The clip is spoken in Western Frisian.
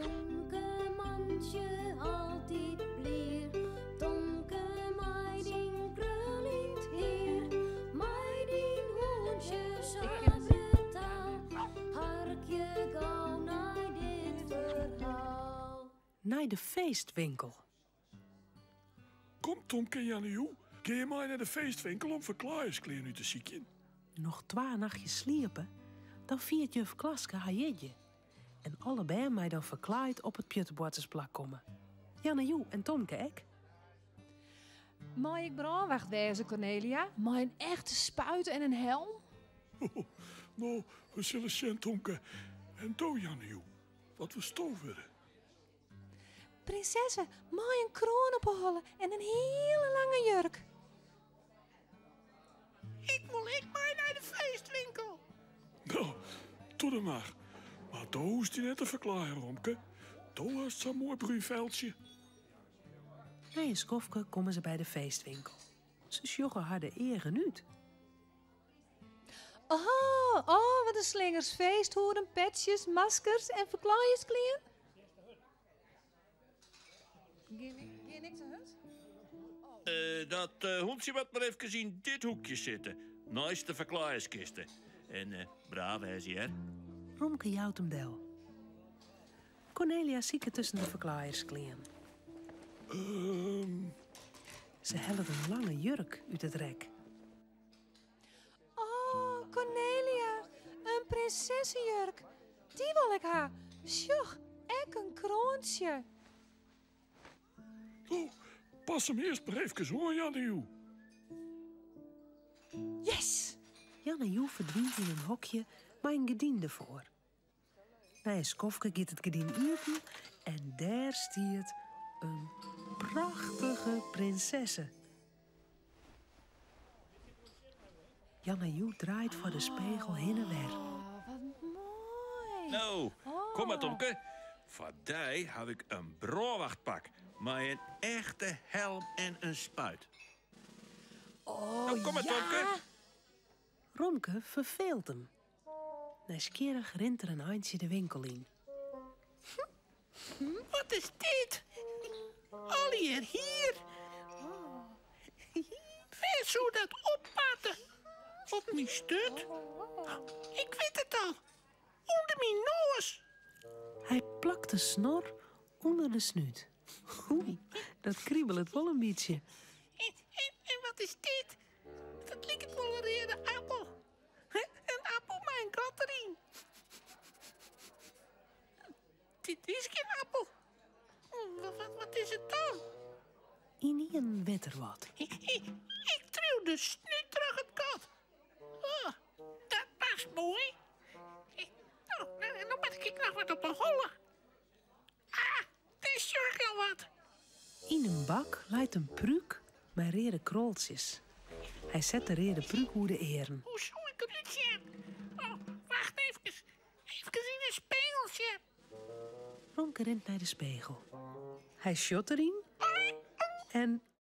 Tomke mantsje altyd blier, Tomke mei dyn kruljend hier, mei dyn hûntsje sa brutaal, harkje gau nei dit ferhaal. Nei de feestwinkel. Kom Tomke en Jannejoe, gean je mei nei de feestwinkel om ferklaaiersklean út te sykjen? Noch twa nachtjes sliepe, dan fiert juf Klaske har jierdei. En alle bern mei dan ferklaaid op it pjutteboartersplak komme. Jannejoe en Tomke ek. Mei ik brânwacht wêze, Cornelia? Mei in echte spuit en in helm? No, we sille sjen, Tomke. En do, Jannejoe, wat wolsto wurde? Prinsesse mei in kroan op 'e holle en in hiele lange jurk. Ik wol ek mei nei de feestwinkel. No, doe dan mar. Mar do hoechst dy net te ferklaaien, Romke. Do hast sa'n moai brún feltsje. Nei in skoftke komme se by de feestwinkel. Se sjogge har de eagen út. Oh, oh, wat in slingers, feesthoeden, petsjes, maskers en ferklaaiersklean. Gean ik te hurd? Dat hûntsje moat mar efkes yn dit hoekje sitte, neist de ferklaaierskiste. En braaf wêze, hear. Romke jout him del. Cornelia siket tusken de ferklaaiersklean. Se hellet in lange jurk út it rek. Oh, Cornelia, in prinsessejurk. Dy wol ik ha. Sjoch, ek in kroantsje. Oh, pas him earst mar efkes oan, Jannejoe. Yes! Jannejoe ferdwynt yn in hokje mei in gerdyn derfoar. Nei in skoftke giet it gerdyn iepen en dêr stiet in prachtige prinsesse. Jannejoe draait foar de spegel hinne wer. Oh, wat moai. No, kom mar Tomke. Foar dy haw ik in brânwachtpak mei in echte helm en in spuit. Oh, No, kom mar ja. Tomke. Romke ferfeelt him. Nijsgjirrich rint er in eintsje de winkel yn. Wat is dit? Allegear hier. Wêr soe dat oppasse? Op myn sturt? Ik wit it al. Under myn noas. Hy plakt de snor ûnder de snút. Oei, dat kribelet wol in bytsje. En, en, en wat is dit? Dat liket wol in reade appel. In appel mei in gat deryn. Dit is gjin appel. Wat, wat is it dan? Ynienen wit er wat. Ik triuw de snút troch it gat. Oh, dat past moai. No, no moat ik ek noch wat op 'e holle. Ah, dêr sjoch ik al wat. Yn in bak leit in prúk mei reade kroltsjes. Hy set de reade prúk oer de earen. Hoe soe ik derút sjen? Oh, wacht efkes. Efkes yn 'e spegel sjen. Romke rint nei de spegel. Hy sjocht deryn en.